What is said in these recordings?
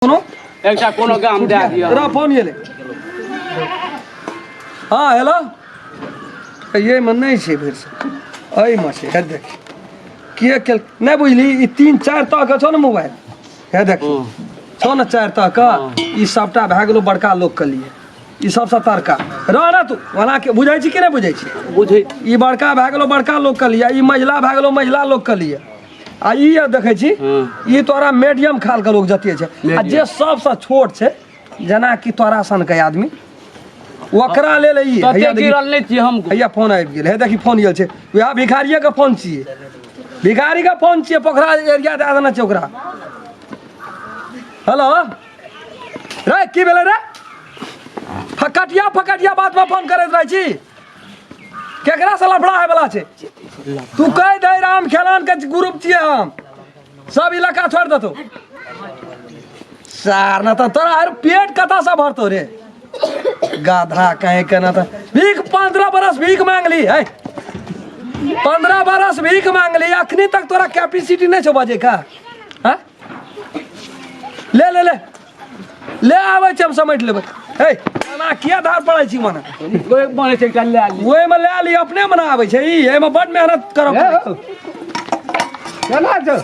कोनो एकटा कोनो गाम दए दिअ। तोरा फोन एलै। हँ हेलो, एहिमे नहि छै, भरि एहिमे छै। हे देख, के केल नहि बुझली। ई 3-4 तहके छौ ने मोबाइल। हे देख, छौ ने 4 तहके। ई सबटा भए गेलो बड़का लोकके लिए। ई सबसँ तड़का रह ने तू ओना के बुझै छी कि नहि बुझै छी? बुझै। ई बड़का भए गेलो बड़का लोकके लिए, ई महिला भए गेलो महिला लोकके लिए, आ ई जे देखै छी ई तोरा मीडियम खाल के लोक जते छै, आ जे सबसँ छोट छै, जेनाकि तोरा सन के आदमी, ओकरा लेल ई। तते हैया देखी। गिरल नहि छियै हम। हैया फोन आबि गेल। हे देखी, फोन गेल छै। वएह भिखारिये के फोन छियै, भिखारी के फोन छियै। पोखरा एरिया दए देने छै ओकरा। हेलो रे, की भेलै रे? फकटिया फकटिया बात में फोन करैत रहै छी। केकरा से लफड़ा है वाला छै? तू कह दे, राम खेलान के ग्रुप छियै हम सब, इलाका छोड़ देतो सार। ना तो तोरा हर पेट कता से भरतो रे गाधा कहीं के? ना तो भीख 15 बरस भीख मांग ली है, 15 बरस भीख मांग ली, अखनी तक तोरा कैपेसिटी नहीं छौ बजे का। हाँ, ले ले ले ले, आबै छै, हम समेट लेबै। हे, एना किया धार पड़ै छी? मने ओहि बनै छै एकटा, लए ली। ओहिमे लए ली, अपने मने आबै छै ई। एहिमे बड मेहनत करऽ पड़ै छै। केना छौ?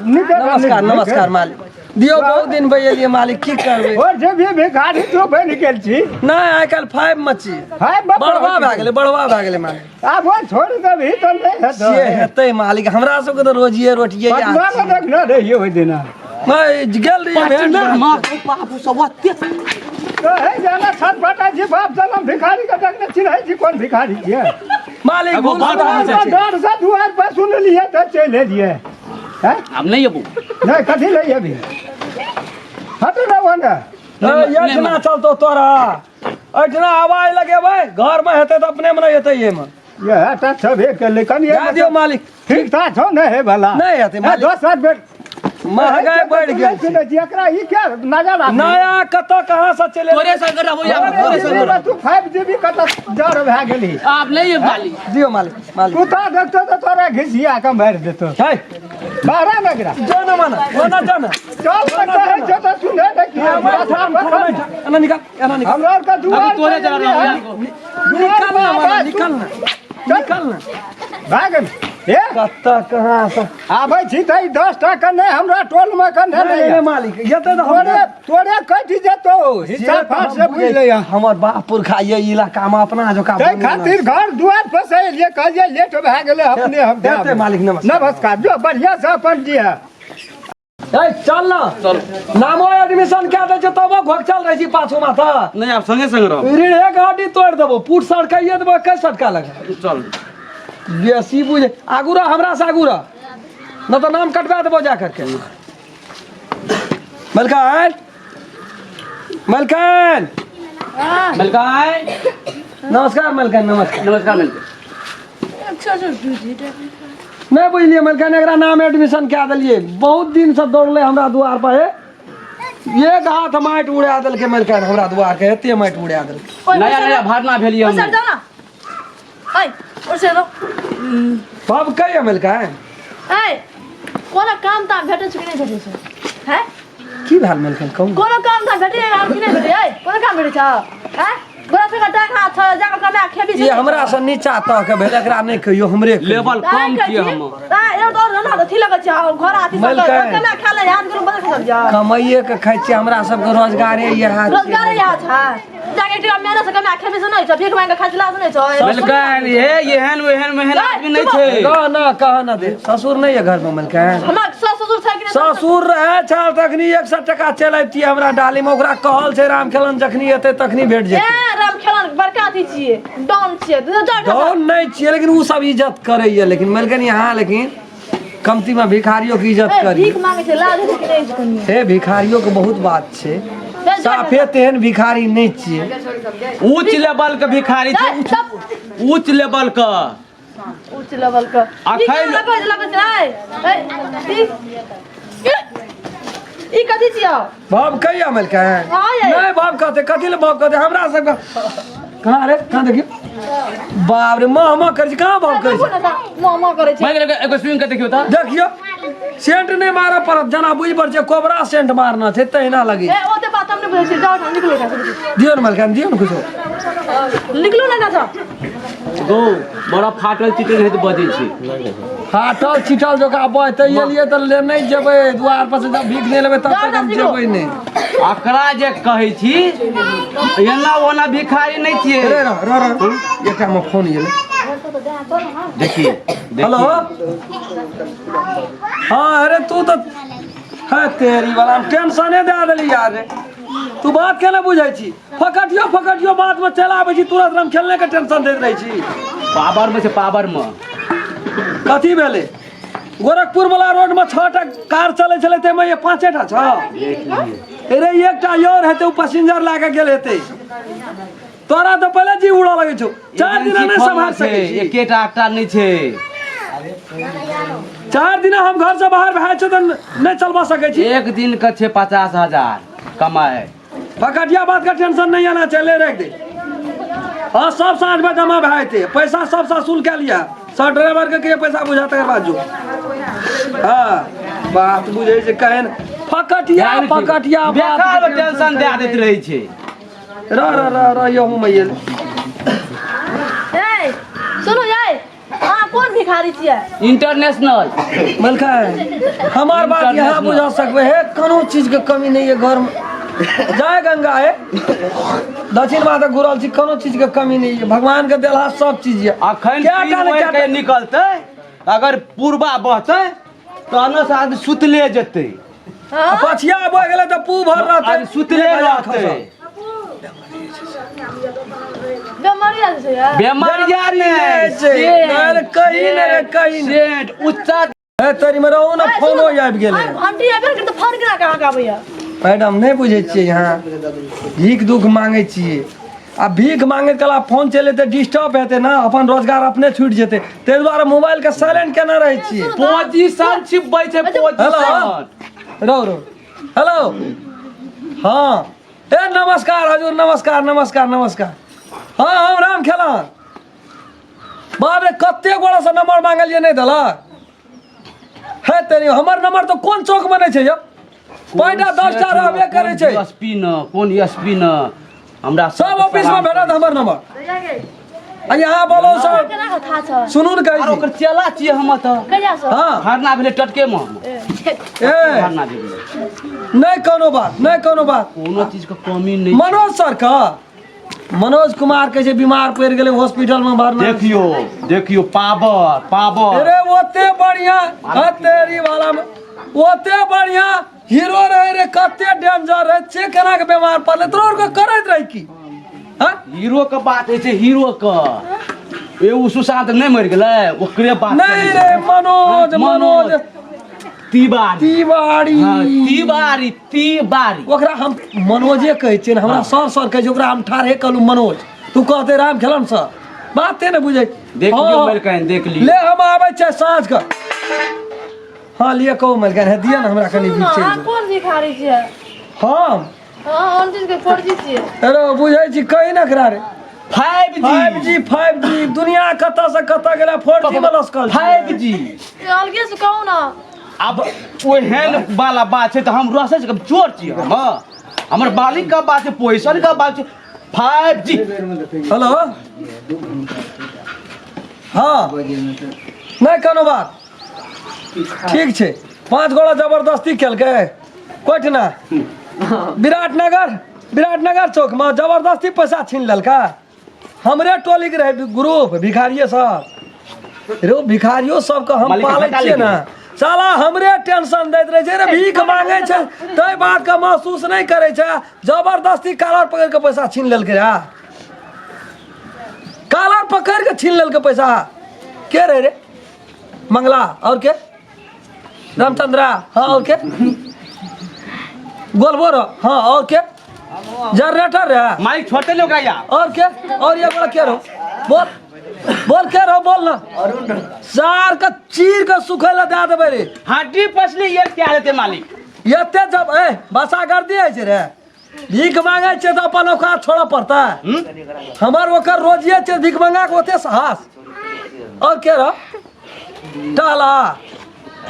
नीके। नमस्कार, नमस्कार मालिक। दियौ, बहुत दिन भऽ एलियै मालिक, की करबै? और जे भी भिखारी तू बनि गेल छी। नहि, आइ काल्हि फाइव मे छी। हाय बाप। बढ़वा भए गेलै, बढ़वा भए गेलै मालिक। आब ओ छोड़ देबही तऽ नहि हेतौ। से हेतै मालिक, हमरा सबके तऽ रोजिए रोटिए इएह पटना मे छियै। देखने रहियै ओहि दिना। नहि, गेल रहियै भेंट। पटना माँ बाबू सब ओते कहै जाना छटपटा छी बाप जनम भिखारी के देखने चिन्है छी, कोन भिखारी छियै? मालिक, एगो भूल बात से भए जाइ छै। डर से दुआर पर सुनलियै तऽ चलि एलियै। हैं? आब नहि अबू। नहि, कथी लए अभी? हट ना ओने। नहि, एहिठिना चलतौ तोरा, एहिठिना आवाज लगेबै। घरमे हेतै तऽ अपने मे नहि हेतै एहिमे। इएह टा छबे केलै कनि। दए दियौ मालिक। ठीक ठाक छौ ने हे भला? नहि हेतै मालिक। दोसर बेर महगाई बढ़ि गेल छै। सुनै छी, एकरा ई क्या नजर आबै? नया कतऽ कहाँ से चलि एलै? तोरे संग रहबो या तोरे संग रहबो। तू 5 GB कतऽ जर भए गेली? आब नहि अयब मालिक। दियौ मालिक, मालिक। कुत्ता देखतो तऽ तोरा घिसिया के मारि देतो। है। बारह नगरा। जो ना माना ओना, जो ना। चल तऽ कहै छौ तऽ सुनै नहि छी। एना निकाल, एना निकाल। हमरा आरके दुआर अभी तोरे जरा रहबो। निकल ना माना, निकल ना, निकल ना। भए गेल हे। कतऽ कहाँ से आबै छी तऽ ई 10 टा कने हमरा टोल मे कने नहीं, नहि नहीं मालिक, ये तो हम तोरे तोरे कटि जेतौ हिस्सा फाट से, बुझि लैया। हमर बाप पुरखा ये इलाका में अपना जोका ताहि खातिर घर दुआर पर से एलियै, कहलियै लेट भए गेलै, अपने हम हेतै मालिक, नमस्कार। नमस्कार, जो बढ़िया से अपन जी है। ए चल ना। चल। नामो एडमिशन कए दै छै तबो घोकचल रहै छी पाछू माथा। नहि, आब संगे संग रहब। रीढ़े के हड्डी तोड़ि देबो, पुट सड़काइए देबो, कै सटका लगा। चल। बेसी बुझ, आगू रह, हमरा से आगू रह, न तऽ नाम कटवा देबो जा करके। मलकान, मलकान। मलकाय। नमस्कार मलकान, नमस्कार। नमस्कार मलकाय। नहि बुझलियै मलकान, एकरा नाम एडमिशन कए देलियै। बहुत दिनसँ दौड़लै हमरा दुआर पर, हे एक हाथ माटि उड़ा देलकै मलकान, हमरा दुआर के एते माटि उड़ा देलकै। नया नया भरना भेलियै हम। सर जाओ ना, ऐ और से दो। बाप कहिया मलकान? ऐ, कोनो काम ताम भेटै छै कि नहि भेटै छै? हैं? की भेल मलकान, कहू। कोनो काम ताम भेटै छै कि नहि भेटै? ऐ, कोनो काम भेटै छै? हैं, गोरा सबके टांग हाथ छ, जाके कमा खेबी छै। ई हमरा से नीचा तह के भेल, एकरा नहि कहियो, हमरे कहियो। लेवल कम छियै हम। मलकान। कमा खा ले, हाथ गोड़ बदल सब जा। कमाइए के खाइ छियै, हमरा सबके रोजगारे इएह छै। रोजगार यहाँ छै, जाके एकटा मेहनत से कमा खेबी से नहि छै, भीख मांगि के खाइ छला से नहि छै। मलकान, हे एहन ओहन मेहन आदमी नहि छै। ना ना, कह ना दे, ससुर नहि है घर में मलकान? हमरा सास ससुर छै कि नहि? ससुर रहे छल तखनी 100 टका चलि अबितियै हमरा डाली में। ओकरा कहल छै, राम खेलन जखनी एतै तखनी भेट ए जेतै। राम खेलन बड़का अथी छियै, डॉन छियै, जाउ। डॉन नहि छियै, लेकिन ओ सब इज्जत करैया। लेकिन मलकन यहाँ लेकिन कमती में भिखारियो के इज्जत ए करी। भीख मांगे छै, लाज होइ छै कि नहि कनी? हे, भिखारियो के बहुत बात छै, साफे तेहन भिखारी नहि छियै। उच्च लेवल के भिखारी छै। ए, सब उच्च लेवल के। उच्च लेवल के। ई केना लगै छै, लगै छै? ए, ए, ई ई कथी छियौ? बाप कहिया मलकै? हाँ यै। नहि, बाप कहते, कथी ले बाप कहते? हमरा सबके कहाँ रे, कहाँ देखियौ? बाप रे, मह मह करै छै, कहाँ बाप करै देखू छै? ने तऽ मह मह करै छै। मारि गेल, एगो सुनि के देखियौ तऽ। देखियौ। सेंट नहि मारऽ पड़त जेना बुझि पड़ छै कोबरा सेंट मारना छै तहिना लगै ए ओते बात हम नहि बुझै छी जाउ ठाम निकलू एहिठाम दियौ ने मलकान दियौ ने किछो निकलू ना एहिठाम गो बड़ा फाटल चिटल है तऽ बजै छै फाटल छिटल जोका बजतै एलियै तऽ ले नहि जेबै दुआर पर से जब भीख नहि लेबै तब तक हम जेबै नहि अकरा जे कहै छी एना ओना भिखारी नहि छियै रे रह रह रह एकटा मे फोन एलै देखिए हेलो हाँ अरे तू तऽ है तेरी वाला हम टेंशने दए देली यार रे तू बात केना बुझै छी फकटियो फकटियो बात में चलि आबै छी तुरंत हम खेलने के टेंशन दैत रहै छी पावर में छै पावर में कथी भेलै गोरखपुर वाला रोड में छह टा कार चलै छलै ताहिमे ये पाँचे टा छ अरे एकटा और हेतै ओ पैसेंजर लए कऽ गेल हेतै तोरा तऽ पहिले जी उड़ऽ लगै छौ चारि दिना नहि सम्हारि सकै छी एकेटा एकटा नहि छै चारि दिना हम घर से बाहर भए छै तऽ नहि चलबा सकै छी एक दिन के छै 50,000 कमाए फकटिया बात का टेंशन नहीं आना चले रख दे हाँ सब साँझ में जमा भए जेतै पैसा सब वसूल कए लिया सर ड्राइवर के के पैसा बुझा तकर बाद जो हाँ बात बुझै छै कहन फकटिया फकटिया बात बेकार टेंशन दए दैत रहै छै रह रह रह रह यहूँ में ये ए सुनू यै अहाँ कोन भिखारी छियै इंटरनेशनल मलका हमार बात यहाँ बुझा सकबे है कोनो चीज के कमी नहीं है घर में जय गंगा है दक्षिण बात घुरल छी कोनो चीज के कमी नहीं है भगवान के देलहा सब चीज है अखन क्या टा ने क्या के निकलतै अगर पूर्वा बहतै तहन से आदमी सुतले जेतै हाँ? पछिया बह गेलै तऽ पू भर रहतै आदमी सुतले रहतै बेमारी आयल छै यार बेमारिया नहि नहि छै अरे कहीं नहि रे कहीं नहि सेठ उच्चा ए तोरी मे रहू ने फोनो आबि गेलै घंटी आबि गेल तऽ फोन केना कहाँ आबैया मैडम नहि बुझै छियै यहाँ भीख दुख मांगै छियै आ भीख मांगे कला फोन चले तऽ डिस्टर्ब हेतै ने अपन रोजगार अपने छूटि जेतै ताहि दुआरे मोबाइलके साइलेंट केना रहै छियै पोजीशन छिपबै छै हेलो पोजीशन रहो रहो हेलो हाँ ए नमस्कार हजूर नमस्कार नमस्कार नमस्कार हाँ हम राम खेला बाप रे कते गोड़ा से नंबर मांगलिए नहीं देलक है तेरी हमर नंबर तो कोन चौक में नहीं छै यौ पैटा 10 टा रहबे करै छै एसपी न कोन एसपी न हमरा सब ऑफिस में भेटत हमर नंबर आ यहाँ बोलो सब केना कथा छ सुनू ने कहै आर छी ओकर चेला छियै हम तऽ कहिया से हाँ भरना भेलै टटके मे ए, ए भरना भेलै नहीं कोनो बात नहीं कोनो बात कोनो चीज के कमी नहि मनोज सर का मनोज कुमार के जे बीमार पड़ि गेलै हॉस्पिटल में भरना देखियो देखियो पावर पावर अरे ओते बढ़िया हतेरी वाला में ओते बढ़िया हीरो रहे रे कते डेंजर रहे से केना के बीमार पड़ले तोरा और के करैत रही की हाँ हीरो के बात होइ छै हीरो के ए उ सुशांत नहि मरि गेलै ओकरे बात नहीं रे मनोज मनोज तिवारी तिवारी हाँ, तिवारी तिवारी ओकरा हम मनोजे कहै छियै ने हमरा सर सर कहै छै ओकरा हम ठाढ़े कहलहुँ मनोज तू कहते राम खेलन सर बाते ने बुझै देख लियौ हाँ। मलिकाइन देख लियौ ले हम आबै छियै साँझ के हाँ लिअ कहू मलिकाइन हे दिअ ने हमरा कनि सुनू ने बीच अहाँ कोन भिखारी छियै हम हाँ कोन चीज के फर्जी छियै अरे बुझै छी कही ने एकरा रे 5G 5G 5G दुनिया कतऽ से कतऽ गेलै 4G में लसकल छै। 5G अलगे से कहू ना आब ओहन वाला बात छै तऽ हम रसै छी चोर छी हम हमर मालिक का बात छै पोजिशन का बात छै 5G hello हाँ नहि कोनो बात ठीक छै पाँच गोड़ा जबरदस्ती केलकै कोठिना विराटनगर विराटनगर चौकमे जबरदस्ती पैसा छीन लेलकै हमरे टोलीके रहै ग्रुप भिखारिये सब रो भिखारियो सबके हम मालिक पालै घाटा छियै लागि ने साला हमरे टेंशन दैत रहै छै रे भीख मांगै छै ताहि बातके महसूस नहि करै छै जबरदस्ती कालर पकड़ि कऽ पैसा छीन लेलकै रे कालर पकड़ि कऽ छीन लेलकै पैसा के रहै रे मंगला और के रामचंद्रा हाँ और के गोलबो रहो हाँ और के जनरेटर रहे माइक छोड़ते लोग यार और के और ये बोला के रहो बोल बोल के रहो बोल ना सार का चीर के सुखै ला दे देबै रे हड्डी पसली ये क्या लेते मालिक एते जब ए बसा कर दिए छै रे भीख मांगे छै तऽ अपन औकात छोड़ऽ पड़तै हमर ओकर रोजिए छै भीख मांगा के ओते साहस और के रह टहला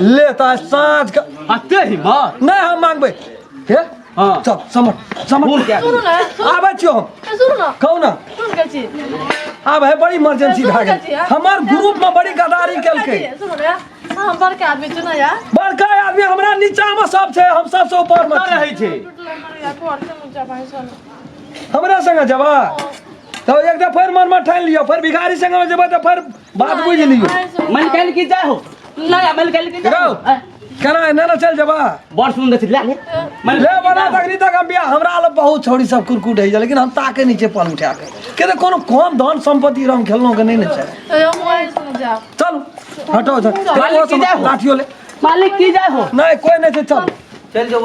ले तऽ साँझ के अते हिम्मत नहि हम मांगबै हे हाँ। चल समर समर फोन कए सुनू ने सुनू आबै छियौ हम सुनू ने कहू ने सुन के छी आब है बड़ी इमरजेंसी भए गेल सुनू ने, हमर ग्रुप में बड़ी गदारी केलकै सुनू ने हम बड़का आदमी छी ने यार बड़का आदमी हमरा नीचा में सब छै हम सबसे ऊपर में कतऽ छी। रहै छै हमरा संगे जेबा तऽ एक दे फेर मन में ठानि लियौ फेर भिखारी संगे जेबै तऽ फेर बात बुझि लियौ मलकाल की जाय हो नया मलकाल की जाय हो। रौ केना एना ने चलि जेबा बड़ सुन्दर छै ले ले ले बना तखनी तक हम बियाह हमरा लग बहुत छौड़ी सब कुरकुट होइ छै लेकिन हम ताके नहि छियै पल उठा के के तऽ कोनो कम धन सम्पत्ति रम खेललहुँ के नहि ने छै चल हटो मालिक की जाय हो? लाठियो ले मालिक की जाय हो नहि कोइ नहि छै चल चल जो